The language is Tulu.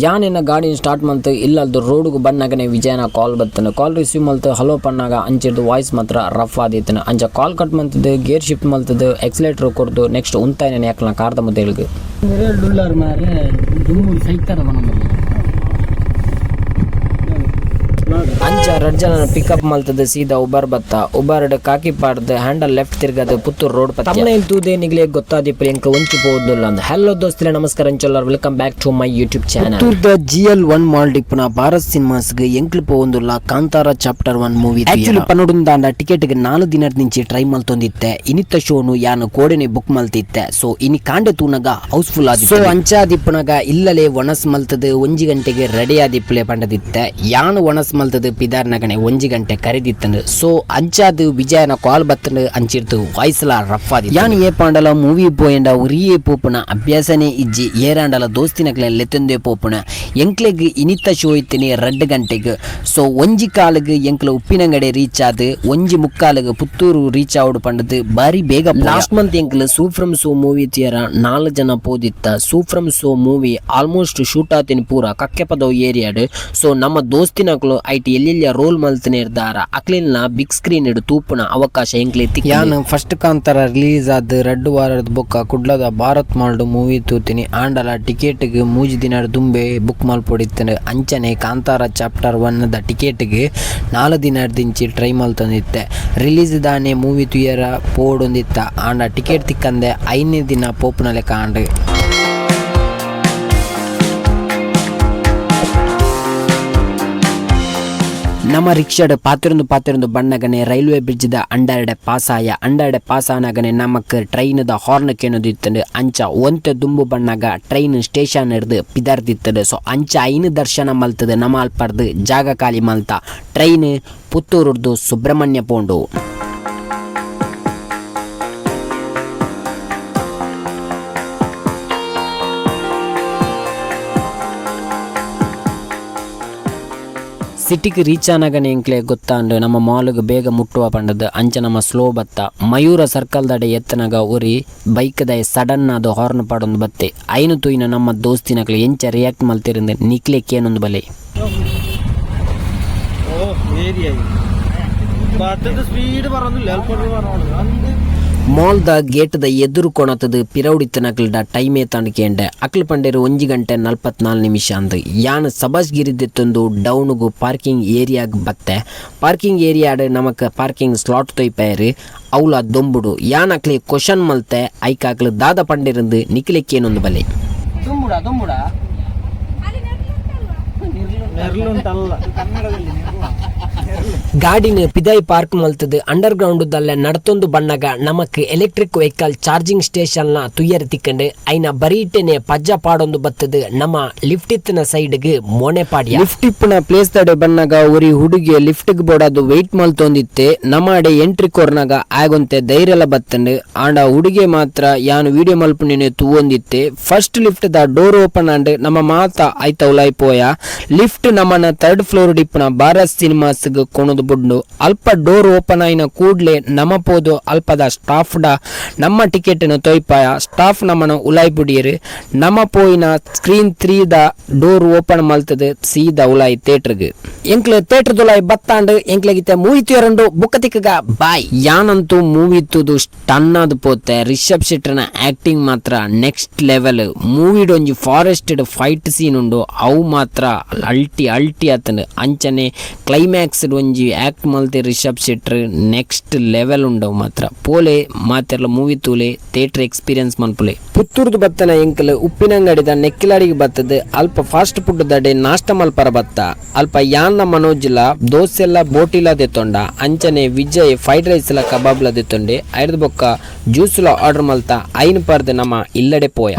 ಯಾನೆನ್ನ ಗಾಡಿನ ಸ್ಟಾರ್ಟ್ ಮಲ್ತು ಇಲ್ಲಲ್ದು ರೋಡ್ಗ್ ಬನ್ನಗನೆ ವಿಜಯನ ಕಾಲ್ ಬತ್ತನ. ಕಾಲ್ ರಿಸೀವ್ ಮಲ್ತು ಹಲೋ ಪನ್ನಾಗ ಅಂಚಿರ್ದು ವಾಯ್ಸ್ ಮಾತ್ರ ರಫ್ ಆದಿತ್ತನ. ಅಂಚ ಕಾಲ್ ಕಟ್ ಮಲ್ತದು ಗೇರ್ ಶಿಫ್ಟ್ ಮಲ್ತದು ಎಕ್ಸಲೇಟರ್ ಕೊರ್ದು ನೆಕ್ಸ್ಟ್ ಉಂತಾಯಿನ ಯಾಕಲ್ನ ಕಾರ್ದ ಮುದ್ದೇಳ್ಗ್. ಡುಳ್ಳಾರ್ ಮಾರೆ ದುಂಬು ಸೈತಾರ ಮನ. ಅಂಚ ರಡ್ಡ್ ಜನನ ಪಿಕಪ್ ಮಲ್ತದು ಸೀದಾ ಉಬಾರ್ ಬತ್ತ. ಉಬಾರ್ಡ್ ಕಾಕಿ ಪಾಡ್ದು ಹ್ಯಾಂಡಲ್ ಲೆಫ್ಟ್ ತಿರ್ಗದು ಪುತ್ತೂರು ರೋಡ್ ಪತ್ಯ. ತಮ್ನೈಲ್ ತೂದೆ ನಿಗ್ಲೆ ಗೊತ್ತಾದಿಪ್ಪು ಎಂಕ್ ಒಂಚಿ ಪೋವೊಂದುಲ್ಲ ಅಂದ್. ಹಲೋ ದೋಸ್ತುಲೆ ನಮಸ್ಕಾರ ಅಂಚೊಲ್ಲಾರ್, welcome back to my YouTube channel. ಪುತ್ತೂರ್ದ GL 1 mall ಇಪ್ಪುನ ಭಾರತ್ cinemas ಗ್ ಎಂಕ್ಲು ಪೋವೊಂದುಲ್ಲ ಕಾಂತಾರ chapter 1 movie. Actually ಪನೊಡುಂದಾಂಡ ticket ಗ್ 4 ದಿನದ ಟ್ರೈ ಮಲ್ತೊಂದಿತ್ತೆ. ಇನಿತ್ತ ಶೋನು ಯಾನ್ ಕೋಡೆನೆ ಬುಕ್ ಮಲ್ತಿತ್ತೆ. ಸೊ ಇನಿ ಕಾಂಡೆ ತೂನಗ ಹೌಸ್ಫುಲ್ ಆದಿ. ಸೊ ಅಂಚಾದಿಪ್ಪುನಗ ಇಲ್ಲಲೆ ಒಣಸ್ ಮಲ್ತದು 1 ಗಂಟೆಗೆ ರೆಡಿ ಆದಿಪ್ಪುಲೆ ಪಂಡದಿತ್ತೆ. ಯಾನ್ ಒಣಸ್ ಮಲ್ತದು ಪಿದಾರ್ನಗನೆ 1 ಗಂಟೆ ಕರೆದಿತ್ತಂಡು. ಸೊ ಅಂಚಾದ್ ವಿಜಯನ ಕಾಲ್ ಬತ್ತಂಡು. ಅಂಚಿರ್ದು ವಾಯ್ಸ್ಲ ರಫ್ ಆದಿ. ಯಾನ್ ಏ ಪಾಂಡಲ ಮೂವಿ ಪೋಯಂಡ ಉರಿಯೇ ಪೋಪುನ ಅಭ್ಯಾಸನೇ ಇಜ್ಜಿ. ಏರಾಂಡಲ ದೋಸ್ತಿನಕ್ಲೆ ಲೆತ್ತೊಂದೇ ಪೋಪುನ. ಎಂಕ್ಲೆಗ್ ಇನಿತ್ತ ಶೋ ಇತ್ತಿನಿ 2 ಗಂಟೆಗ್. ಸೊ 1 ಕಾಲಗ್ ಎಂಕ್ಲ ಉಪ್ಪಿನಂಗಡೆ ರೀಚ್ ಆದ್ 1:45 ಪುತ್ತೂರು ರೀಚ್ ಆವಡು ಪಂಡದು ಬಾರಿ ಬೇಗ. ಲಾಸ್ಟ್ ಮಂತ್ ಎಂಕ್ಲ ಸೂ from so movie ಥಿಯರ 4 ಜನ ಪೋದಿತ್ತ. Su from So movie almost shoot ಆತಿನ ಪೂರ ಕಕ್ಕೆಪದವು ಏರಿಯಾಡ್. ಸೊ ನಮ್ಮ ದೋಸ್ತಿನಕ್ಲು ಐಟ್ ಎಲ್ಲೆಲ್ಲ ರೋಲ್ ಮಲ್ತನೆ ಇರ್ದಾರ ಅಕ್ಲೆಲ್ನ ಬಿಗ್ ಸ್ಕ್ರೀನ್ ಇಡು ತೂಪುನ ಅವಕಾಶ ಎಂಕ್ಲೆ. ಯಾನ್ ಫಸ್ಟ್ ಕಾಂತಾರ ರಿಲೀಸ್ ಆದ್ 2 ವಾರದ ಬೊಕ್ಕ ಕುಡ್ಲದ ಭಾರತ್ ಮಾಲ್ಡ್ ಮೂವಿ ತೂತಿನಿ. ಆಂಡಲ ಟಿಕೆಟ್ಗ್ 3 ದಿನ ದುಂಬೆ ಬುಕ್ ಮಲ್ಪೊಡಿತ್ತಂಡು. ಅಂಚನೆ ಕಾಂತಾರ ಚಾಪ್ಟರ್ 1 ದ ಟಿಕೆಟ್ಗ್ 4 ದಿನದಿಂಚಿ ಟ್ರೈ ಮಲ್ತೊಂದಿತ್ತೆ. ರಿಲೀಸ್ ದಾನೆ ಮೂವಿ ತೂಯರ ಪೋವೊಡೊಂದಿತ್ತ. ಆಂಡ ಟಿಕೆಟ್ ತಿಕ್ಕಂದೆ 5ನೇ ದಿನ ಪೋಪುನ ಲೆಕ್ಕ ಆಂಡ್. ನಮ್ಮ ರಿಕ್ಷಾಡ್ ಪಾತಿರೊಂದು ಪಾತಿರೊಂದು ಬಣ್ಣಗನೆ ರೈಲ್ವೆ ಬ್ರಿಡ್ಜ್ ದ ಅಂಡರ್ಡೆ ಪಾಸ್ ಆಯ. ಅಂಡರ್ಡೆ ಪಾಸ್ ಆನಗನೆ ನಮಕ್ ಟ್ರೈನ್ ದ ಹಾರ್ನ್ ಕೇನೊಂದಿತ್ತಂಡು. ಅಂಚ ಒಂತೆ ದುಂಬು ಬಣ್ಣಗ ಟ್ರೈನ್ ಸ್ಟೇಷನ್ ಹಿಡ್ದು ಪಿದರ್ದಿತ್ತಂಡು. ಸೊ ಅಂಚ ಐನು ದರ್ಶನ ಮಲ್ತದು ನಮ ಅಲ್ಪರ್ದು ಜಾಗ ಖಾಲಿ ಮಲ್ತ ಟ್ರೈನ್ ಪುತ್ತೂರುರ್ದು ಸುಬ್ರಹ್ಮಣ್ಯ ಪೋಂಡು. ಸಿಟಿಗೆ ರೀಚ್ ಆನಗನೆ ಎಂಕ್ಲೆ ಗೊತ್ತಾಂಡು ನಮ್ಮ ಮಾಲ್ಗ್ ಬೇಗ ಮುಟ್ಟುವ ಪಂಡದು. ಅಂಚ ನಮ್ಮ ಸ್ಲೋ ಬತ್ತ ಮಯೂರ ಸರ್ಕಲ್ ದಡೆ ಎತ್ತನಗ ಒರಿ ಬೈಕ್ ದ ಸಡನ್ ಆದ್ ಹಾರ್ನ್ ಪಾಡೊಂದು ಬತ್ತೆ. ಐನು ತೂಯಿನ ನಮ್ಮ ದೋಸ್ತಿನಕ್ಲೆ ಎಂಚ ರಿಯಾಕ್ಟ್ ಮಲ್ತಿರಂದು ನಿಕ್ಲೆ ಕೇನೊಂದು ಬಲೆ. ಮಾಲ್ the gate the ಎದುರು ಕೊಣತದು ಪಿರೌಡಿತ್ತನಕ್ಲ್ಡ ಟೈಮ್ ಏತಾಂಡ್ ಕೇಂಡೆ. ಅಕ್ಲ್ ಪಂಡೇರು 1 ಗಂಟೆ 44 ನಿಮಿಷ ಅಂದ್. ಯಾನ್ ಸಬಾಷ್ಗಿರಿದೆತ್ತೊಂದು ಡೌನುಗು ಪಾರ್ಕಿಂಗ್ ಏರಿಯಾಗ್ ಬತ್ತೆ. ಪಾರ್ಕಿಂಗ್ ಏರಿಯಾಡ್ ನಮಕ್ ಪಾರ್ಕಿಂಗ್ ಸ್ಲಾಟ್ ತೊಯ್ಪೇರು ಅವ್ಲ ದೊಂಬುಡು. ಯಾನ್ ಅಕ್ಲೆ ಕ್ವಶನ್ ಮಲ್ತೆ ಐಕಾಕ್ಲು ದಾದ ಪಂಡಿರಂದು ನಿಕ್ಲೆ ಕೇನೊಂದು ಬಲೆ. ದುಂಬುಡ ದುಂಬುಡ. ಗಾಡಿನ ಪಿದಾಯಿ ಪಾರ್ಕ್ ಮಲ್ತದು ಅಂಡರ್ ಗ್ರೌಂಡ್ ದಲ್ಲೆ ನಡತೊಂದು ಬಣ್ಣಗ ನಮಕ್ electric vehicle charging station ನ ತುಯ್ಯರ್ ತಿಕ್ಕಂಡು. ಐನ ಬರೀಟೆನೆ ಪಜ್ಜ ಪಾಡೊಂದು ಬತ್ತದು ನಮ್ಮ ಲಿಫ್ಟ್ ಇತ್ತಿನ ಸೈಡ್ಗ್ ಮೋನೆ ಪಾಡಿಯ. ಲಿಫ್ಟ್ ಇಪ್ಪುನ ಪ್ಲೇಸ್ ದಡೆ ಬನ್ನಗ ಒರಿ ಹುಡುಗಿ ಲಿಫ್ಟ್ ಗ್ ಬೋಡಾದ್ ವೆಯ್ಟ್ ಮಲ್ತೊಂದಿತ್ತೆ. ನಮ್ಮ ಅಡೆ ಎಂಟ್ರಿ ಕೊರ್ನಗ ಆಗೊಂತೆ ಧೈರ್ಯಲ ಬತ್ತಂಡು. ಆಂಡ ಹುಡುಗೆ ಮಾತ್ರ ಯಾನ್ ವಿಡಿಯೋ ಮಲ್ಪುನೇನೆ ತೂವೊಂದಿತ್ತೆ. First lift the door open and ನಮ್ಮ ಮಾತ ಐತ ಉಲಾಯ್ ಪೋಯ. ಲಿಫ್ಟ್ ನಮ್ಮನ ಥರ್ಡ್ ಫ್ಲೋರ್ ಡಿಪ್ಪುನ ಭಾರತ್ ಸಿನಿಮಾಸ್ ಗ್ ಕೊಣದು ಬುಡ್ಡು. ಅಲ್ಪ ಡೋರ್ ಓಪನ್ ಆಯಿನ ಕೂಡ್ಲೆ ನಮ ಪೋದು ಅಲ್ಪದ ಸ್ಟಾಫ್ ಡ ನಮ್ಮ ಟಿಕೆಟ್ ನು ತೊಯ್ಪಾಯ. ಸ್ಟಾಫ್ ನಮ್ಮನ ಉಲಾಯ್ ಬುಡಿಯರು. ನಮ ಪೋಯಿನ screen 3 the door open ಮಲ್ತದು ಸೀದಾ ಉಲಾಯ್ ಥಿಯೇಟರ್ಗ್. ಎಂಕ್ಲೆ ಥಿಯೇಟರ್ ದುಲಾಯ್ ಬತ್ತಾಂಡ್ ಎಂಕ್ಲೆಗಿತ್ತೆ ಮೂವಿ ತುಯರಂಡು ಬುಕ್ಕ ತಿಕ್ಕಗ ಬಾಯ್. ಯಾನಂತೂ ಮೂವಿ ತೂದು ಸ್ಟನ್ ಆದ್ ಪೋತೆ. ರಿಷಬ್ ಶೆಟ್ಟರ್ನ ಆಕ್ಟಿಂಗ್ ಮಾತ್ರ ನೆಕ್ಸ್ಟ್ ಲೆವೆಲ್. ಮೂವಿಡ್ ಒಂಜಿ forest fight scene ಉಂಡು, ಅವು ಮಾತ್ರ ಅಲ್ಟಿ ಅಲ್ಟಿ ಆತಂಡು. ಅಂಚನೆ ಕ್ಲೈಮ್ಯಾಕ್ಸ್ ಒಂಜಿ ಆಕ್ಟ್ ಮಲ್ತೆ ರಿಷಬ್ ಶೆಟ್ಟರ್ ನೆಕ್ಸ್ಟ್ ಲೆವೆಲ್ ಉಂಡವು ಮಾತ್ರ. ಪೋಲೆ ಮಾತೆರ್ಲ ಮೂವಿ ತೂಲೆ, ಥಿಯೇಟರ್ ಎಕ್ಸ್ಪೀರಿಯನ್ಸ್ ಮನ್ಪುಲೆ. ಪುತ್ತೂರ್ದು ಬತ್ತನ ಎಂಕಲ್ ಉಪ್ಪಿನಂಗಡಿದ ನೆಕ್ಕಿಲಾಡಿಗೆ ಬತ್ತದ. ಅಲ್ಪ ಫಾಸ್ಟ್ ಫುಡ್ ದಡೆ ನಾಷ್ಟ ಮಲ್ಪರ ಬತ್ತ. ಅಲ್ಪ ಯಾನ್ನ ಮನೋಜ್ಲ ದೋಸೆಲ್ಲ ಬೋಟಿಲ ದೆತ್ತೊಂಡ. ಅಂಚನೆ ವಿಜಯ್ ಫ್ರೈಡ್ ರೈಸ್ ಲ ಕಬಾಬ್ಲ ದೆತ್ತೊಂಡೆ. ಐರ್ದ ಬೊಕ್ಕ ಜ್ಯೂಸ್ ಲ ಆರ್ಡರ್ ಮಲ್ತ ಐನ್ ಪರ್ದ್ ನಮ್ಮ ಇಲ್ಲಡೆ ಪೋಯ.